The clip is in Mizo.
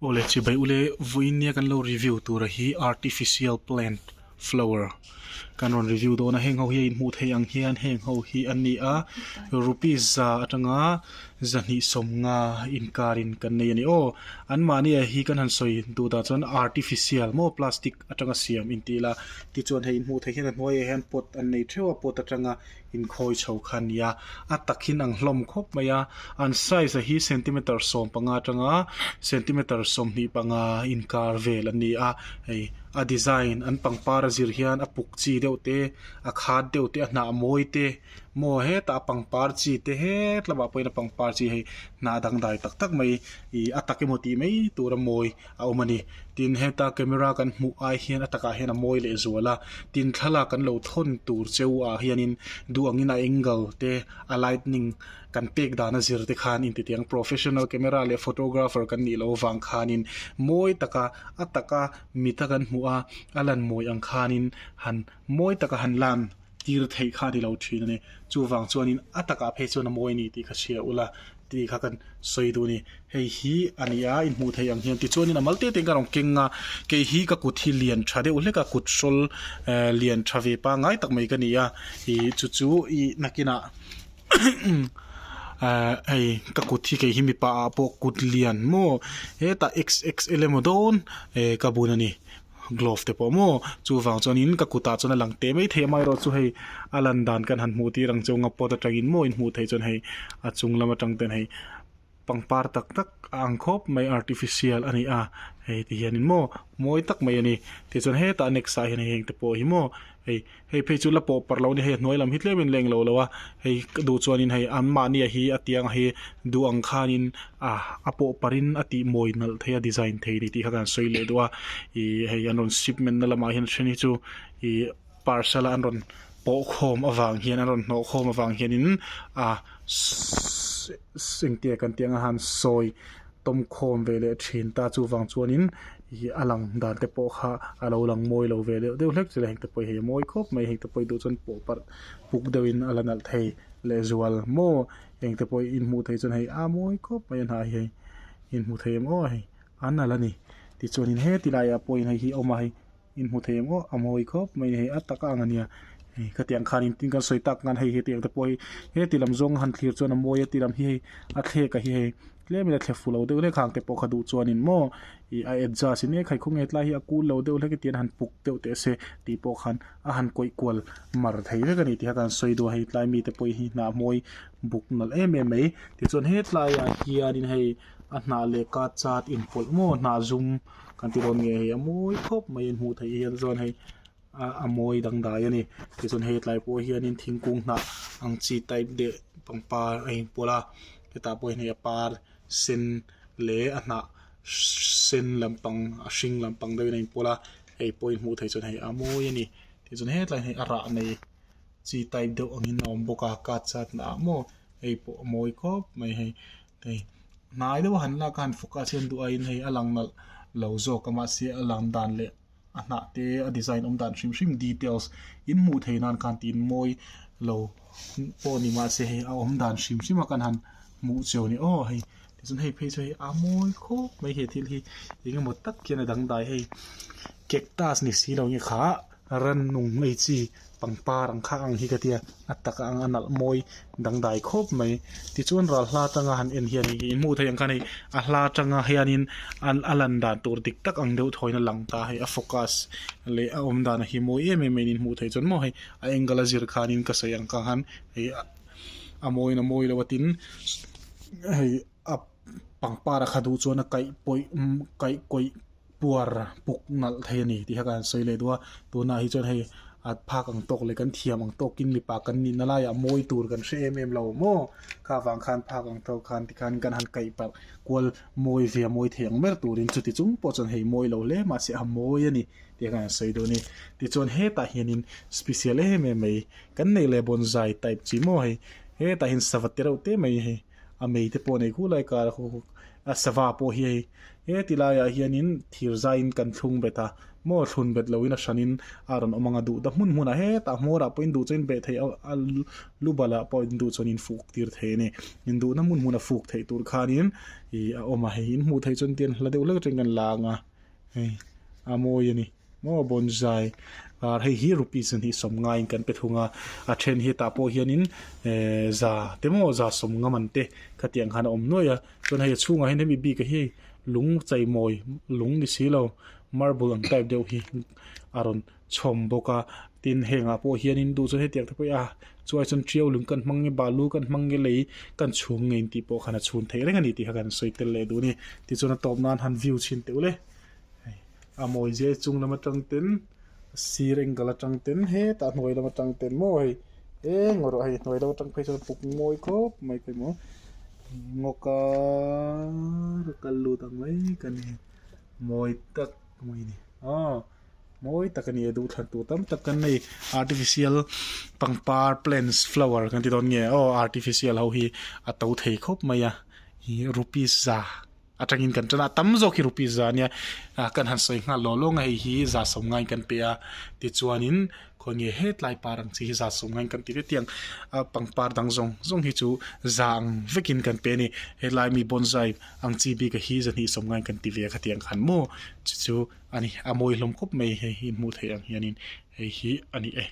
Awle chibai ule vawiin nia kan lo review tura hi artificial plant flower kan rawn review dawn a heng ho hi a inhmuh theih ang hian heng ho hi an ni a rupees za atanga zahnih sawmnga inkarin kan nei a ni aw anmahni ah hi kan han sawi duh dah chuan artificial maw plastic atanga siam intih la tichuan hei inhmuh theih hian a hnuaiah hian pot an nei theuh a pot atanga inkhawi chho kha a ni a, a tak in ang hlawm khawp mai a, an size a hi centimeter 15 atanga centimeter 25 inkar vel an ni a, hei a design an pangpar a zir hian a puk chi deuh te a khat deuh te a hnah mawi te maw hetah a pangpar chi te het lamah pawhin a pangpar chi hei hnah dangdai tak tak mai ih a tak emaw tih mai tur a mawi. a awm a ni tin heta camera kan hmuh ai hian a takah hian a mawi leh zual a tin thlalak kan lo thawn tur cheu ah hianin duh angin a angle te a lightning kan pek dan a zir te khan intitiang professional camera leh photographer kan nih loh avang khanin mawi taka a taka mita kan hmuh a a lan mawi ang khanin han mawi taka han lan tir theih kha a ni lo thin a ni chuvang chuanin a takah phei chuan a mawi a ni tih kha hria ula tih kha kan sawi duh a ni hei hi a ni a inhmuh theih ang hian tichuanin a mal te te in ka rawn keng a kei hi ka kut hi lian tha deuh hlek a kut hrawl eh lian tha ve pangngai tak mai ka ni a ih chu chu ih nakinah eh hei ka kut hi kei hi mipa ah pawh kut lian maw hetah xxl emaw dawn eh ka bun a ni. Glove te pawh maw chuvang chuanin ka kutah chuan a lang teh mai thei a amaherawhchu hei a lan dan kan han hmuh tir ang chu nga pot atangin maw in hmuh theih chuan hei a chung lam atang ten hei pangpar tak tak a ang khawp mai artificial a ni a hei ti hianin maw mawi tak mai a ni tichuan hetah next ah hian hei heng te pawh hi maw hei. Hei phei chu la pawh parh lo a ni hei a hnuai lam hi tlemin leng lo lo a hei ka duh chuanin hei anmahni a hi a tiang hi duh ang khanin ah a pawh parhin a tih mawi nalh thei a design thei ni tih kha kan sawi leh duh a ih hei an rawn shipment na lamah hian a then hi chu ih parcel a an rawn pawh khawm avang hian an rawn hnawh khawm avang hianin ah engtia kan tih ang a han sawi tawm khawm ve leh thin ta chuvang chuanin ih a lang dan te pawh kha a lo lang mawi lo ve deuh deuh hlek chu le heng te pawh hi a mawi khawp mai heng te pawh hi duh chuan pawh parh puk deuhin a la nalh thei leh zual maw heng te pawh hi in hmuh theih chuan hei a mawi khawp mai a hnah hi hei in hmu thei em aw hei a nalh a ni tichuanin heti laiah pawhin hei hi a awm a hei. In hmu thei ang aw a mawi khawp mai hei a tak a ang ania hei khatiang khanin tin kan sawi tak khan hei hetiang te pawh hi heti lam zawng han thlir chuan a mawi a ti lam hi hei a thlek a hi hei tlemin a thle fu lo deuh hlek hang te pawh kha duh chuanin maw ih a adjust in e khai khawnge tlai hi a kul lo deuh hlek etiang han puk deuh teh se tih pawh khan a han kawih kual mar thei vek a ni tih kha kan sawi duh a hei tlai mite pawh hi hnah mawi buk nalh em em mai tichuan hetlaiah hianin hei a hnah leh ka chat inpawlh maw hnah zum. Kan ti dawn nge hei a mawi khawp mai in hmuh theih hian chuan hei a mawi dangdai a ni tichuan hei tlai pawh hianin thingkung hnah ang chi type deuh pangpar a inpawlh a hetah pawh hian hei a par sen leh a hnah sen lampang a hring lampang deuhin a inpawlh a hei pawh in hmuh theih chuan hei a mawi a ni tichuan hetlai hian hei a rah nei chi type deuh angin a awm bawk a card zat na ah maw hei pawh a mawi khawp mai hei. Hei hnai deuh a han lak a han focus hian duh aiin hei a lang nalh lo zawk a mahse a lang dan leh a hnah te a design awm dan hrim hrim details in hmuh theih nan khan tiin mawi lo pawh ni mahse hei a awm dan hrim hrim a kan han hmuh chiau a ni aw hei tichuan hei phei chu hei a mawi khawp mai he thil hi eng emaw tak hian a dangdai hei cactus ni si lo nge kha. Rannung ngei chi pangpar ang kha ang hi ka tia a tak ang a nalh mawi dangdai khawp mai tichuan ral hla atanga han en hian in hmuh theih ang khan hei a hla atanga hianin a lan dan tur dik tak ang deuh thawiin a lang ta hei a focus leh a awm dan hi mawi em em mai in hmuh theih chuan maw hei a angle a zir khanin ka sawi ang kha khan hei a mawiin a mawi lo a tin hei a pangpar a kha duh chuan a kaih pawih kaih kawih. Puar puk nalh thei a ni tih kha ka han sawi leh duh a, tunah hi chuan hei a phak ang tawk leh kan thiam ang tawkin mipa kan nihna laiah mawi tur kan hre em em lo maw? Kha vang khan phak ang tawk khan tikhan kan han kaih palh kual mawi ve a mawi thei ang ber turin chuti chung pawh chuan hei mawi lo hle mahse a mawi a ni tih kha ka han sawi duh a ni. Tichuan hetah hianin special em em mai kan neih leh bonsai type chi maw hei hetah hian sava te reuh te mai hei a mei te pawh nei khu lai kar a. A sava pawh hi hei he ti laiah hianin thir zaiin kan thlung bet a maw thlun bet loin a hranin a rawn awm ang a duh ta hmun hmunah hetah hmawrah pawhin duh chuan beh theih a lu balah pawh in duh chuan in fuk tir thei a ni induhna hmun hmuna fuk theih tur khanin ih a awm a hei in hmuh theih chuan tian hla deuh hlek atangin kan la ang a hei a mawi a ni. Maw bonsai ah hei hi rupees a nih sawmngaiin kan pe thung a a then hi tah pawh hianin ehh za te maw za sawmnga man te khatiang khan a awm nuai a chuan hei a chhungah hian hemi bik ah hi lung cheimawi lung ni si lo marble ang type deuh hi a rawn chhawm bawk a tin hengah pawh hianin duh chuan hetiang te pawh hi a chuai chuan tiau lung kan hmang nge balu kan hmang nge lei kan chhung ngei tih pawh khan a chhun theih reng a ni tih kha kan sawi tel leh duh a ni tichuan a tawp nan han view chhin teh ule. A mawi zia chung lam atang ten a sir angle atang ten hetah hnuai lam atang ten maw hei eng erawh hei hnuai lam atang phei chuan puk mawi khawp mai ka hmu ngaw kar a kal lut ang mai ka ni mawi tak mai a ni aw mawi tak a ni a duhthlan tur tam tak kan nei artificial pangpar plants flower kan ti dawn nge aw artificial ho hi a to thei khawp mai a ih rupees za. Atangin kan tan a, tam zawk hi rupees za ania ah kan han sawi nghal lawh lawng a hei hi za sawm ngaiin kan pe a tichuanin khawi nge hetlai par ang chi hi za sawm ngaiin kan ti vek tiang a pangpar dang zawng zawng hi chu za ang vekin kan pe a ni hetlai mi bonsai ang chi bik a hi zahnih sawm ngaiin kan ti ve a khatiang khan maw chu chu a ni a mawi hlawm khawp mai hei hi hmuh theih ang hianin hei hi a ni e.